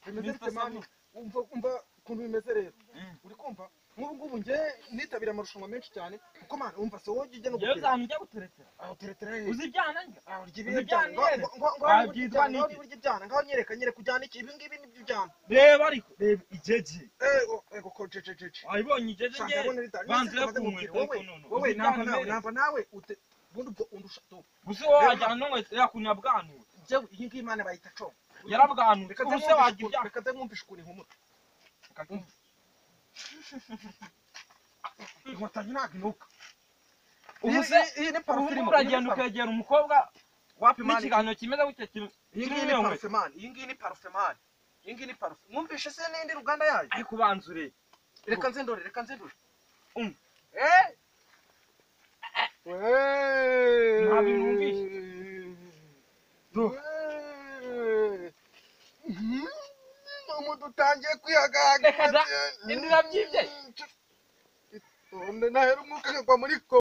Bimeze Mr. bite man? Sabuni. Umva ukuntu bimeze rero. Uri kumva? Nk'ubu ngubu njye nitabira amarushanwa menshi cyane, kuko man, umva se, wowe ujya no Njyewe gutera. uzantu ujya guteretera. Aho teretera he? Uzi ibyana njya? Aho urya Uzi ibihe ibyana byana? Ngo ihere? ngo Wabyitwa ngaho n'iki? urya ibyana, ngaho nyereka ujyana iki? Ibi ngibi nibyo ujyana. Reba ariko, reba ijeje. Ego ko jejeje. Wayibonye ijeje? Shaka Njye ndabona ritari. banza Nese kamaze ku nkubwire, nkweto wowe ariko none. wowe Uzi namba ibyana nawe ihere? namba nawe ute ubundi ubwo undusha tu. Gusa wowe Reba. wajyana n'inkweto yakuntu yabwanuwe. Jewe iyi ngiyi imana bayita co. Yarabwanuwe. Reka Ubu nze se mwumvishe wajya ukuntu, ibyana? reka nze mwumvishe ukuntu ihumura. Inkotanyi ntabwo inuka. Ubu se Iyi ni ubu parufe irimo. uragenda ukegera umukobwa Wapi man? n'ikiganiro kimeze gutya Iyi ngiyi kirimo ni iyo nkweto. parufe man. Iyi ngiyi ni parufe man. Iyi ngiyi ni parufe. Mwumvishe se n'indi ruganda yayo? Ariko ubanza urebe. Reka nze ndore, reka nze ndore. Eh! Nta bintu numvise. Umuntu utangiye kwihagaga. Reka da, indi urabyibye? Itonde, nahera umwuka akagwa muri ko.